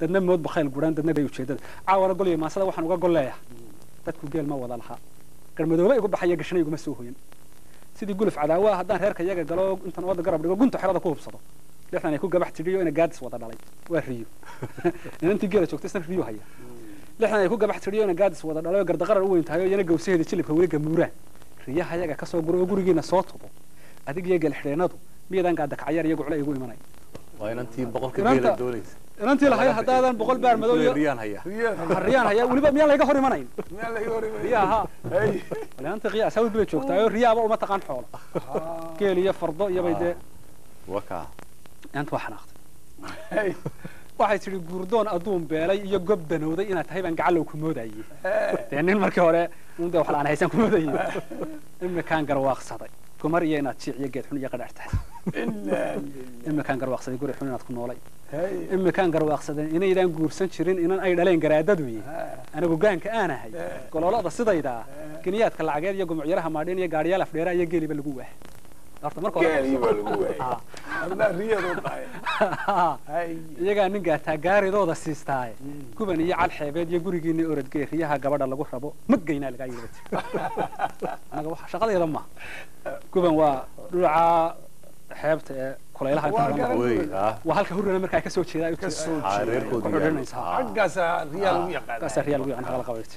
Dadna mood bakhayl guraan, dadna bay ujeedada. Caawana gol iyo maasada waxaan uga gol leeyahay, dadku geel ma wada lahaa. Garmadoobe igu baxaya, gashana iguma soo hoyan. Sidii guluf cadaawa haddaan reerka iyaga galo, intan ooda garab dhigo, gunta xerada ku hubsado, 60 ay ku gabax tidhiyo ina gaadis wada dhalay. Waa riyo inantii geela joogtay, isna riyo haya. 60 ay ku gabax tidhiyo ina gaadis wada dhalay oo gardaqarar u weyn tahay oo iyana gawsaheeda jilibka weli gamuuraan, riyaha yaga kasoo guro oo gurigiina soo tubo, adig iyo geel xidheenadu miyadaan gaadakacyar iyagu cule igu imanay. Waa inantii 100-ka geela doonaysa. Inantii lahayd haddaadan 100 baar madow iyo riyaan haya. Riyaan haya weliba, miyaan layga hor imanayn riyaha? Inantii qiyaas hawd bay joogtaa oo riyaaba uma taqaan xoolo, geel iyo fardo iyo bay dee. Waka inanta waa xanaaqtay, waxay tidhi guurdoon adduun beelay iyo gob danowday inaad tahay baan gacalow ku moodayey. Dee nin markii hore un dee wax la-aan haysan ku moodayey, imikaan garwaaqsaday gumar iyo inaad jiic iyo geed xun iyo qadhaar tahay. Imikaan garwaaqsaday guri xun inaad ku noolay. Imikaan garwaaqsaday inaydaan guursan jirin inan ay dhaleen garaadaduyi. Anigu gaanka aanahay goloolada sidaydaa, giniyaadka lacageed iyo gumucyaraha maadhin iyo gaadhiyaal afdheera iyo geeliba lagu waah horta marka hore iyagaa nin gaataa gaaridooda siistaaye, guban iyo cal xeebeed iyo gurigiini orodgee riyaha gabadha lagu rabo ma geynaa lagaa yidhi. Anaga waxa shaqadeeda maaha. Guban waa dhulca xeebta ee kulaylaha inta badan. Wey ah. Waa halka hurrana markaa kasoo jeeda ay reerkoodu ku xidhanaysaa. Xaggaasaa riyaa lagu yaqaan. Kaasaa riyaa lagu yaqaan kala qabayt.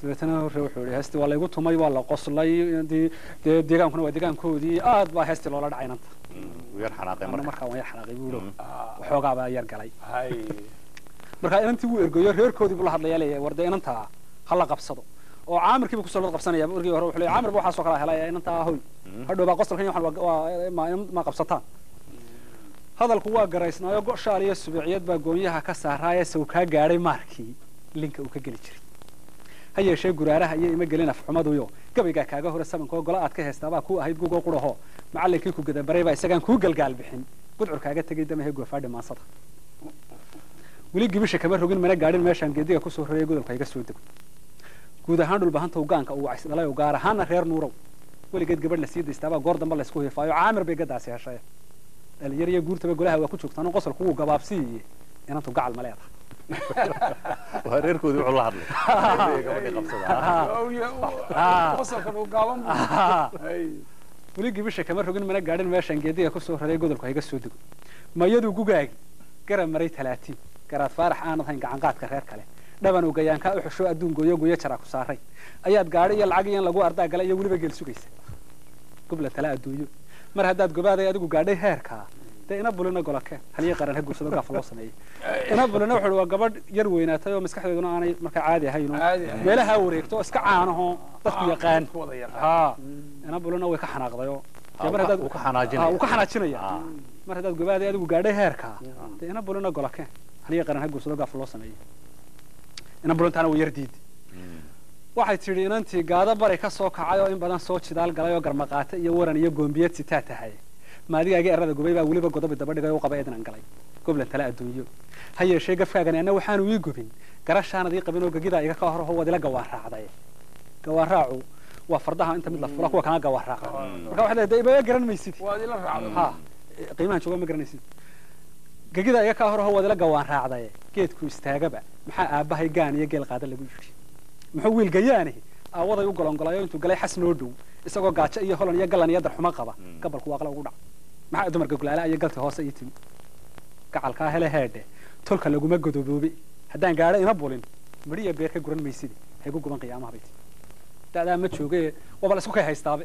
Dabeetana hore wuxuu yihi heestii waa laygu tumay, waa la qoslay. Dee deegaankuna waa deegaankoodii, aad baa heestii loola dhacay inanta. Wuu yar xanaaqay. Marka marka markaa waan yar xanaaqay buu yihi, waxoogaa baa yar galay. Markaa inantii wuu ergeeyo, reerkoodii buu la hadlayaa, leeyahay war dee inantaa ha la qabsado, oo caamirkiiba kusoo loo qabsanaya. Markii hore wuxuu leeyahay caamir ba waxaasoo kala helaya inantaa hoy, hadhow baa qosolkan iyo waxan waa ma qabsataan. Hadalku waa garaysnaayo, goshaal iyo subuuciyad baa goonyaha ka saaraaye, saw kaa gaadhay maarkii linka uu ka geli jiray. Ha yeeshee guraaraha iyo ima gelin afxumaduyo gabaygaa kaaga hore sabanka oo gola aad ka heestaabaa kuu ahayd gugoo quraho. Macallinkii ku gadabaray baa isagaan kuu galgaal bixin, gudcur kaaga tegay damahe goofaadhi maansada. Weli gibisha kama rogin, mana gaadhin meeshaan geediga kusoo raraya godolka iga soo dego. Guud ahaan dhulbahanta gaanka uu wacays dhalay oo gaar ahaana reer Nuurow, weligeed gabadh la sii daystaabaa goor dambe laysku hiifaayo. Caamir bay gadaasi heshay, dhalinyar iyo guurtaba golaha waa ku joogtaan oo qosolku wuu gabaabsiiye. Inantu gacal ma leedahay? Waa reerkoodii wuxuu la hadlay gabadhii qabsada. Qosolkan uu gaaban. Weli gibisha kama rogin, mana gaadhin meeshaan geediga kusoo raray godolku iga soo dego. Mayaduu gugaagi garab maray 30 garaad faarax aanad hayn gacanqaadka reer kale, dhaban uu gayaankaa u xusho adduun gooyo gooyo jaraa ku saaray, ayaad gaadhi iyo lacag iyo in lagu ardaa gala iyo weliba geel sugaysa. Gubla tala adduunyo mar haddaad gobaaday adigu gaadhay heerkaa, dee ina bulina golokeen halyo qaran ha guursado gaafa loo sameeyey. Ina bulina wuxuu waa gabadh yar weynaatay oo maskaxdeeduna aanay markaa caadi ahayn oo Caadi ahayn. Meelaha wareegto oo iska caanaho dadku yaqaan. Dadku wada yaqaan. Ha, ina bulina way ka xanaaqday oo dee mar haddaad wuu ka xanaajinaya. Wuu ka xanaajinaya. Mar haddaad gobaaday adigu gaadhay heerkaa, dee ina bulina golokeen halyo qaran ha guursado gaafa loo sameeyey. Ina bulintaana way yar diidi. Waxay tidhi inantii gaado bari ka soo kacay oo in badan soo jidaal galay oo garmaqaate iyo waran iyo goombiyad sitaa tahay, maadigaagii erada gubay baa weliba godobi daba dhigay oo qaba eednan galay goblan tala adduunyo. Ha yeeshee gafkaagani anna waxaanu ii gubin garashaanad ii qabin oo gegidaa iga ka hor ho wad ila gawaan raacday. Gawaan raacu waa fardaha inta mid la fula kuwa kana gawaan raaca. Marka waxay leedahay iba garan maysid. Waad ila raacday. Ha, qiimahan jooga ma garanaysid. Gegida iga ka hor ho wad ila gawaan raacday. Geedku istaagaba maxaa aabbahay gaan iyo geel qaada lagu yidhi? Muxuu wiil gayaani aawaday u golongolayo intuu galay xas noo dhow, isagoo gaajo iyo holan iyo galan iyo darxumo qaba, gabalku waaqla ugu dhac? Maxaa dumarka gulaala iyo galti hoose ii timi? Gacalkaa hele heedhe, tolka laguma godoboobe. Haddaan gaadho ina bulin midhiya beer ka guran maysidi, haygu guban qiyaamaha bay tii. Da'daa ma jooge, waaba la isku kay haystaabe.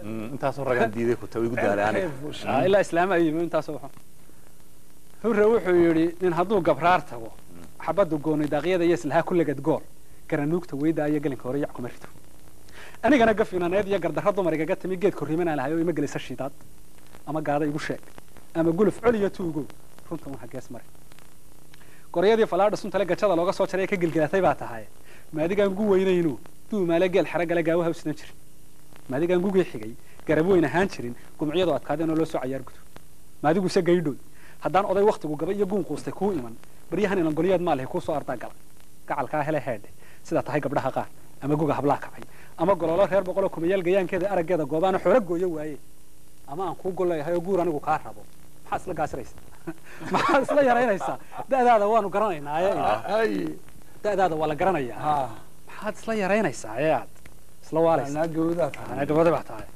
Intaasoo ragaan diiday ku taw igu daalay aniga. Ilaa islaama ay yimi intaasoo waxa. Hurre wuxuu yidhi nin hadduu gabraar tago, xabaddu gooni daaqyada iyo islahaa kulligad gool garanuugta weyda iyo gelinka hore yac kuma rido. Anigana gaf inaneed iyo gardarro dumar igaga timi, geed korriimanaan lahay oo ima gelisa shidaad ama gaada igu sheeg ama guluf col iyo tuugo, runta un hagees mare. Goryadii falaadha suntale gajada looga soo jaray ee ka gilgilatay baa tahay. Maadigaan gu weynayno duumaale geel xero gale gaawaha u sidan jirin, maadigaan gugii xigay garab weyn ahaan jirin, gumcyadu adkaadeen oo loo soo cayaar gudo. Maadiguse gaydhoy haddaan oday waktigu gabay iyo guun quustay kuu iman baryahan inan golyaad maalihi kuu soo ardaa gala. Gacalkaa hele heedhe, sidaa tahay gabdhaha qaar ama guga hablaa kacay ama gololo reer 100 oo kumayaal gayaankeeda araggeeda goobaana xoolo gooyo waaye, ama aan kuu golleeyahay oo guur anigu kaa rabo, maxaa isla gaasiraysa? Maxaad isla yaraynaysaa? Da'daada waanu garanaynaa, da'daada waa la garanayaa. Maxaad isla yaraynaysaa ee aad isla waalaysaa? Anaa gabooda baa tahay.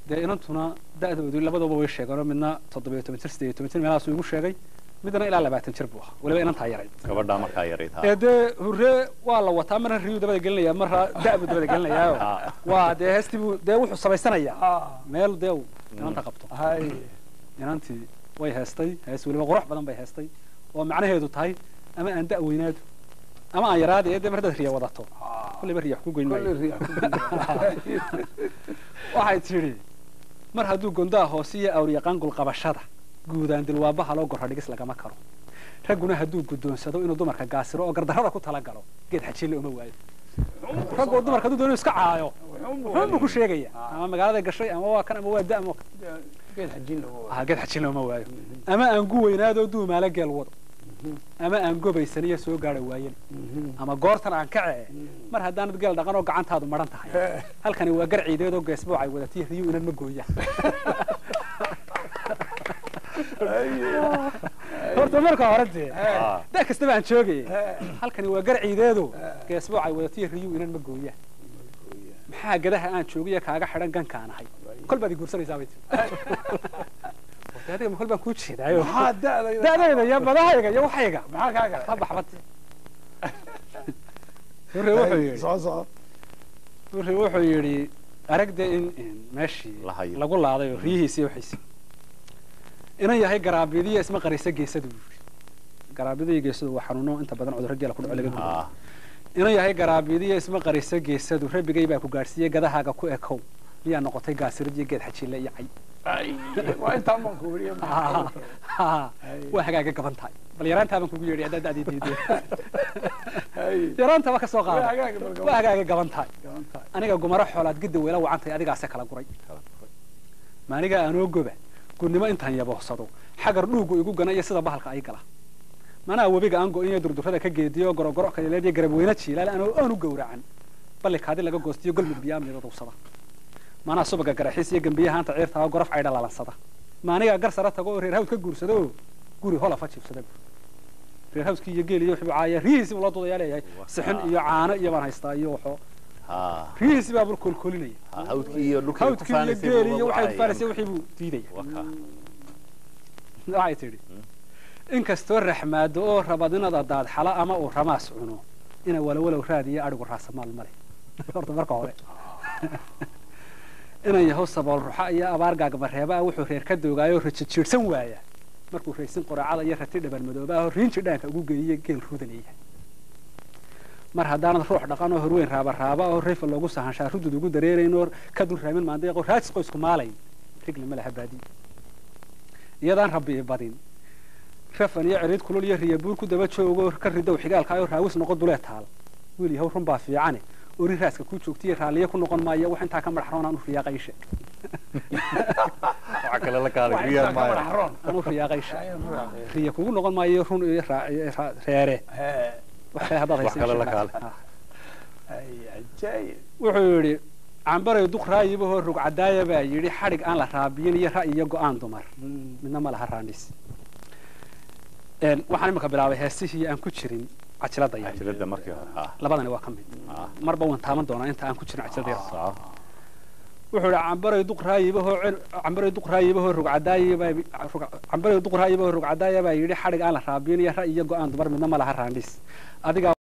Dee inantuna da'doodu labadaba way sheegeenoo, midna 17 jir, 18 jir meelahaasuu igu sheegay, midna ilaa 20 jir buu ahaa, waliba inantaa yarayd. Gabadhaa markaa yarayd. Ee dee Hurre waa la wataa, marna riyuu dabada gelinaya, marna da'buu dabada gelinayaayo, waa dee heestii buu dee wuxuu samaysanayaa meel dee uu inanta qabto. Inantii way heestay hees weliba qurux badan bay heestay, oo macnaheedu tahay ama aan da' weynaado ama aan yaraadi, ee dee mar haddaad riya wadato kulliba riyax ku goyn maayo. Waxay tidhi mar hadduu gondaha hoose iyo awryaqaangul qabashada guudaan dilwaabaha loo gorra dhigis lagama karo, ragguna hadduu guddoonsado inuu dumarka gaasiro oo gardarrada ku talagalo, geed xajiinle uma waayo. Raggoo dumarka hadduu doono iska caayo wuxuunbuu ku sheegaya, ama magaalada gashay ama waa kan ama waa da ama geed xajiinle uma waayo. Ama aan gu weynaadoo duumaala geel wado, ama aan gobaysan iyo soo gaara waayen, ama goortan aan kace, mar haddaanad geel dhaqan oo gacantaadu maran tahay, halkani waa gar ciideed oo geesbuucay wadatiyo riyuu inan ma gooya. Horta marka hore dee da kastaba aan joogaya, halkani waa gar ciideedo geesbuucay wadatiyo riyuu inan ma gooya. Maxaa gadaha aan joogiya kaaga xidhan gankaan ahay, kol baad i guursanaysaa bay tiri. Adiga ma kol baan kuu jeedaayo da'dayda iyo badahayga iyo waxayga ha baxbad. Hurre wuxuu yidhi, Hurre wuxuu yidhi aragde in meeshii lagu laaday oo riyihiisi iyo waxiisi inan yahay garaabidiya isma qarisa geesadu buu yidhi. Garaabida iyo geesadu waa xanuuno inta badan cudurro geela ku dhaco laga gudo. Inan yahay garaabidiya isma qarisa geesadu, rabbigay baa ku gaadhsiiyey gadahaaga ku ekow, miyaa noqotay gaasirid iyo geed xajiile iyo cay. Waa hagaaga gaban tahay, bal yaraantaa baan kugu yeedhi haddaad da'dii diiday, yaraantaba ka soo qaada, waa hagaaga gaban tahay. Aniga gumaro xoolaad gidda weela wacantahay, adigaase kala guray. Maaniga anoo goba gurnimo intaan yaboohsado xagar dhuugu igu gana iyo sida bahalka ay gala, manaa webiga aan go'in iyo durdurrada ka geediyo gorogoro kalileed iyo garab weyne jiilaal anoo aanu gowracan, balli kaadi laga goostiyo golmud biyaa midadowsada, maanaa subaga garaxiis iyo gembiyaha haanta ciirtaa gorof caydha lalansada, maanigaa gar sara tago oo reer hawd ka guursado oo guri holafa jiibsada. Reer hawdkii iyo geel iyo wuxuu caaya riyihiisi buu la duudayaa, leeyahay sixin iyo caano iyo baan haystaa iyo waxoo riyihiisi baa bur koolkoolinaya, hawdkii iyo hawdkii iyo geel iyo waxay kufaanaysay wixii buu diidaya. Waxay tidhi inkastoo raxmaado oo rabadinada daadxala ama uu ramaas cuno, ina walowalow raadiyo adhigu raasamaal male. Horta marka hore inan yahow sabool ruxa iyo abaar gaagmareeba ah wuxuu reer ka doogaayo rajo jiidhsan waaya, markuu raysin qoraacada iyo rati dhaban madooba ah oo riinji dhaanka ugu geeyiyo geel ruuda leeyahay. Mar haddaanad ruux dhaqan oo horweyn raaba raaba oo reefa loogu sahanshaa rudud ugu dareerayn oo ka dul raamin maandeeqo raajis qoysku maalayn, rigli ma laha baadiy iyadaan rabbi i badin, rafan iyo ciriid kulul iyo riyabuur ku daba joogo ka ridow xigaalkaayo raawis noqo dulee taal. Wiil yahow run baa fiicane, ori raaska ku joogtiyo raalliye ku noqon maayo, wax intaa ka madax roon aan u riyaaqay sheeg. Waxa kale la kaalay riyaa maayo, aan u riyaaqay sheeg, riya kugu noqon maayo run iyo reere wax kale haddaad wax kale la kaalay. Wuxuu yidhi cambaray duq raayibahoo rugcadaaya baa yidhi xadhig aan la raabiyin iyo ra'yi iyo go'aan dumar midna ma laha raandhis. Waxaan imika bilaabay heesihii aan ku jirin cajiladda yar. Cajiladda markii hore labadani waa ka mid, marba waan taaban doonaa inta aan ku jirin cajiladda yar. Wuxuu yidhi cambaray duq raayibahoo cambaray duq raayibahoo rugcadaaya baa cambaray duq raayibahoo rugcadaaya baa yidhi xadhig aan la raabiyin iyo ra'yi iyo go'aan dumar midna ma laha raandhis adigaa.